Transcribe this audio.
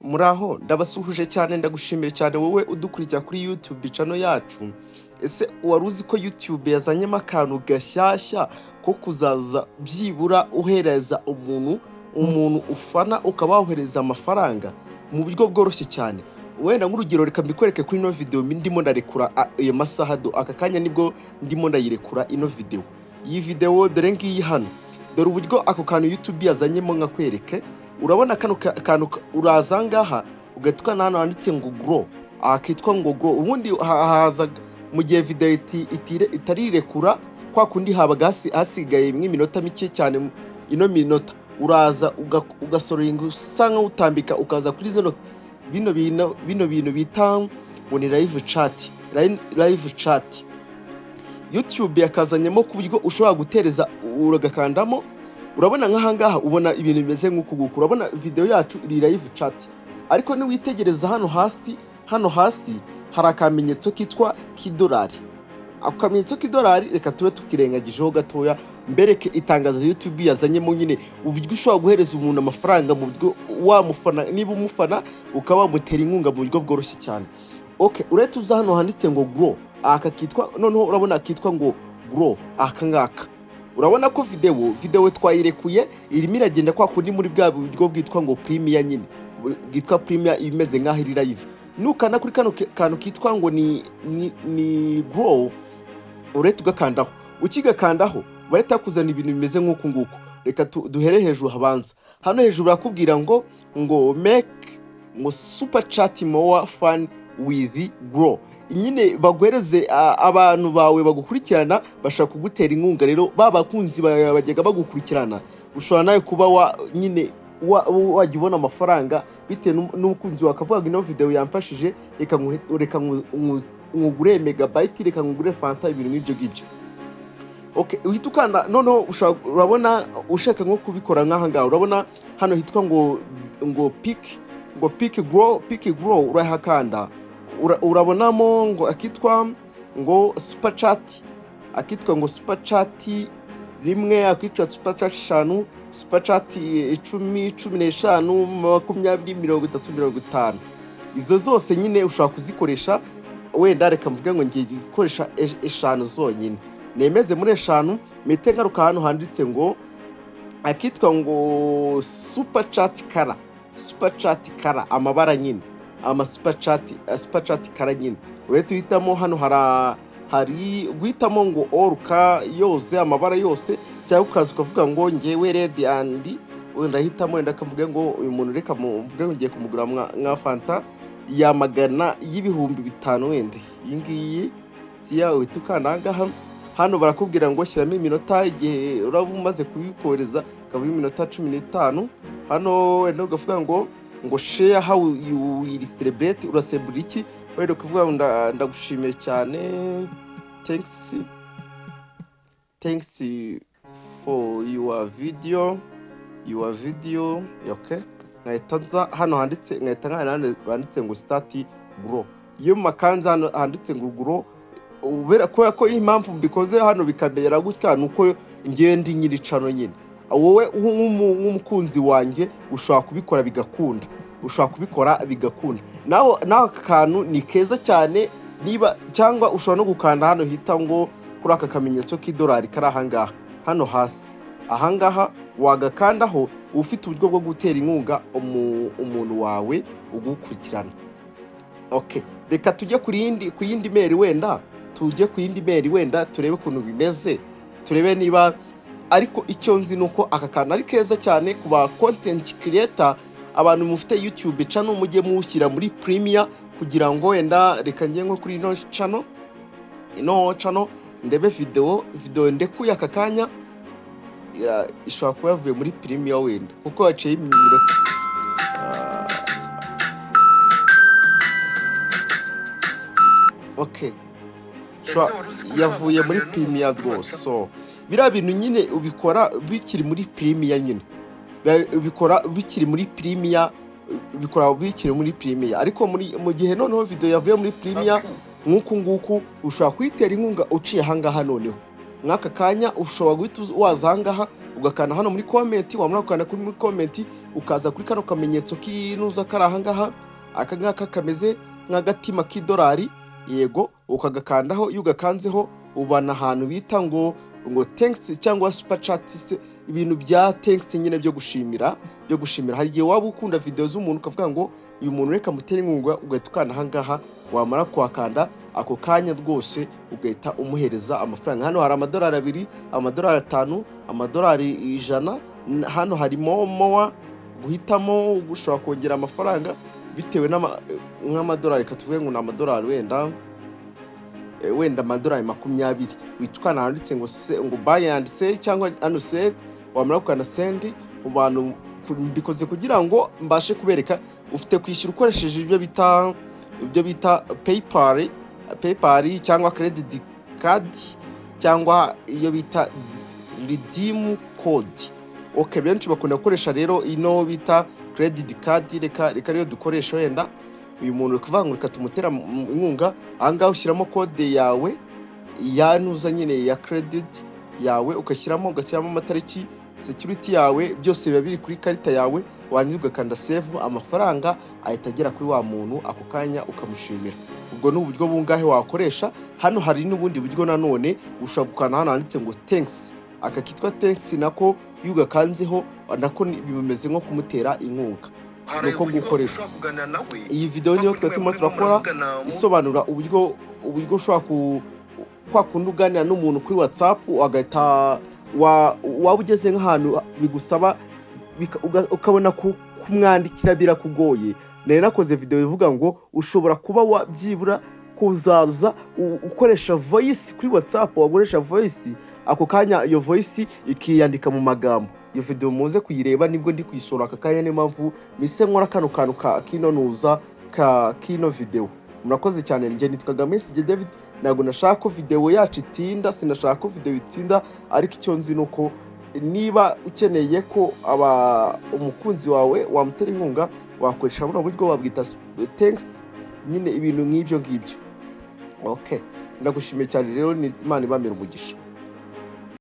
Muraho, ndabasuhuje cyane, ndagushimiye cyane wowe udukurikira kuri YouTube channel yacu. Ese wari uzi ko YouTube yazanyemo akantu gashyashya ko kuzaza byibura uhereza umuntu ufana, ukaba wohereza amafaranga mu buryo bworoshye cyane? Wenda nk'urugero, reka mbikwereke kuri ino video ndimo ndarekura ayo masaha do aka kanya nibwo ndimo ndayirekura ino video. Iyi video dore ngiyi hano, dore uburyo ako kantu YouTube yazanyemo nkakwereke. Urabona kano kantu uraza ngaha ugahita ukanda hano handitse ngo grow, aha kitwa ngo grow. Ubundi haza mu gihe video itarirekura, kwa kundi habaga hasigaye nk'iminota mike cyane. Ino minota uraza ugascrollinga usa nk'utambika, ukaza kuri zino bino bintu bita ngo ni live chat. Live chat YouTube yakazanyemo ku buryo ushobora gutereza, uragakandamo. Urabona nk'ahangaha ubona ibintu bimeze nk'uku nguku. Urabona video yacu iri live chat, ariko niwitegereza hano hasi, hano hasi hari akamenyetso kitwa k'idolari. Ako kamenyetso k'idolari reka tube tukirengagijeho gatoya, mbereke itangazo YouTube yazanyemo nyine, uburyo ushobora guhereza umuntu amafaranga mu buryo wamufana, niba umufana ukaba wamutera inkunga mu buryo bworoshye cyane. Okay, urahita uza hano handitse ngo grow, aka kitwa, noneho urabona kitwa ngo grow, aka ngaka. Urabona ko video twayirekuye, irimo iragenda kwa kundi muri bwa buryo bwitwa ngo premiere nyine, bwitwa premiere, imeze nk'aho iri live. Nukanda kuri kano kantu kitwa ngo ni grow, urahita ugakandaho. Ukigakandaho barahita bakuzana ibintu bimeze nk'uku nguku. Reka duhere hejuru habanza. Hano hejuru barakubwira ngo make ngo super chat more fun with grow. Nyine baguhereze abantu bawe bagukurikirana bashaka kugutera inkunga. Rero ba bakunzi bawe bajyaga bagukurikirana, ushobora nawe kuba wa nyine wajya ubona amafaranga bitewe n'umukunzi wawe akavuga ngo ino video yamfashije, reka nkugure megabyte, reka nkugure Fanta, ibintu nk'ibyo ngibyo. Okay, uhita ukanda noneho urabona ushaka nko kubikora nk'aha ngaha, urabona hano hitwa ngo pick, ngo pick grow, pick grow, urahakanda. Urabonamo ngo akitwa ngo super chat, akitwa ngo super chat rimwe, akitwa super chat 5, super chat 10, 15, 20, 30, 50. Izo zose nyine ushobora kuzikoresha. Wenda reka mvuge ngo ngiye gukoresha 5 zonyine, nemeze muri 5, mpite ngaruka hano handitse ngo akitwa ngo super chat color, super chat color, amabara nyine, ama super chat, super chat color nyine urahita uhitamo. Hano hari guhitamo ngo all color yose, amabara yose, cyangwa ukaza ukavuga ngo ngewe red and wenda ahitamo, wenda akavuga ngo uyu muntu reka mvuge ngo ngiye kumugura nka Fanta ya magana y'5,000, wenda iyi ngiyi siya. Uhita ukanda aha ngaha. Hano barakubwira ngo shyiramo iminota igihe uraba umaze kubikohereza, ukaba iminota 15. Hano wenda ukavuga ngo share how you will celebrate, uracelebrate iki? Wenda ukavuga ngo ndagushimiye cyane, thanks for your video. Okay, nkahita nza hano handitse, nkahita nkanda hano handitse ngo start grow. Iyo makanze hano handitse ngo grow, kubera ko impamvu mbikoze hano bikamera gutya ni uko ngewe ndi nyiri channel nyine. Wowe nk'umukunzi wanjye ushobora kubikora bigakunda, ushobora kubikora bigakunda. Nawe aka kantu ni keza cyane. Niba cyangwa ushobora no gukanda hano hita ngo kuri aka kamenyetso k'idolari kari ahangaha hano hasi, ahangaha wagakandaho, ufite uburyo bwo gutera inkunga umuntu wawe ugukurikirana. Okay, reka tujye ku yindi mail, wenda tujye ku yindi mail, wenda turebe ukuntu bimeze, turebe niba. Ariko icyo nzi ni uko aka kantu ari keza cyane ku ba content creator, abantu mufite YouTube channel, mujye muwushyira muri premiere kugira ngo wenda reka njye nko kuri ino channel ndebe video ndekuye aka kanya, ishobora kuba yavuye muri premiere wenda kuko haciyeho iminota. Okay. Ese wari uzi ko ushobora Yavuye muri kuganira n'umuntu premiere kuri rwose. WhatsApp? So biriya bintu nyine ubikora bikiri muri premiere nyine, ubikora bikiri muri premiere, ubikora bikiri muri premiere. Ariko mu gihe noneho video yavuye muri premiere nk'uku nguku, ushobora kuyitera inkunga uciye ahangaha. Noneho nk'aka kanya ushobora guhita waza ahangaha. Ugakanda hano muri comment. Wamara gukanda kuri muri comment, ukaza kuri kano kamenyetso k'inuza kari ahangaha, aka ngaka kameze nk'agatima k'idolari, yego, ukagakandaho. Iyo ugakanzeho, ubona ahantu bita ngo thanks cyangwa super chat se, ibintu bya thanks nyine, byo gushimira, byo gushimira. Hari igihe waba ukunda video z'umuntu, ukavuga ngo uyu muntu reka mutere inkunga, ugahita ukanda ahangaha. Wamara kuhakanda, ako kanya rwose ugahita umuhereza amafaranga. Hano hari amadolari 2, amadolari 5, amadolari 100. Hano harimo more, guhitamo, ushobora kongera amafaranga bitewe nk'amadolari, reka tuvuge ngo ni amadolari wenda wenda amadolari 20. Witwa ukanda handitse ngo se, ngo buy and sell, cyangwa hano sell. Wamara gukanda send mu bantu, mbikoze kugira ngo mbashe kubereka. Ufite kwishyura ukoresheje ibyo bita PayPal cyangwa credit card cyangwa iyo bita redeem code. Okay, benshi bakunda gukoresha rero ino bita credit card. Reka ariyo dukoresha. Wenda uyu muntu uri kuvuga ngo reka tumutera inkunga. Ahangaha ushyiramo code yawe ya nuza nyine, ya credit yawe, ugashyiramo amatariki, security yawe, byose biba biri kuri karita yawe. Warangiza ugakanda save, amafaranga ahita agera kuri wa muntu ako kanya, ukamushimira. Ubwo ni uburyo bungahe wakoresha? Hano hari n'ubundi buryo nanone. Ushobora gukanda hano handitse ngo thanks, aka kitwa thanks nako. Iyo ugakanzeho nako bimeze nko kumutera inkunga. Hari Nuko uburyo gukoresha. ushobora kuganira nawe. Iyi video niyo twari turimo murimo turakora, muravugana isobanura uburyo ushobora ku kwa kundi uganira n'umuntu kuri WhatsApp, agahita waba ugeze nk'ahantu bigusaba ukabona kumwandikira birakugoye. Nari nakoze video ivuga ngo ushobora kuba byibura kuzaza ukoresha voice kuri WhatsApp. Wakoresha voice, ako kanya iyo voice ikiyandika mu magambo. Iyo video muze kuyireba, nibwo ndi kuyisura aka kanya, niyo mpamvu mise nkora kano kantu ka kino nuza ka kino video. Murakoze cyane. Njye nitwaga Messi David. Ntabwo nashaka ko video yacu itinda, sinashaka ko video itinda, ariko icyo nzi ni uko niba ukeneye ko aba umukunzi wawe wamutera inkunga, wakoresha buno buryo wabwita thanks nyine, ibintu nk'ibyo ngibyo. Okay, ndagushimiye cyane rero, ni Imana ibamira umugisha.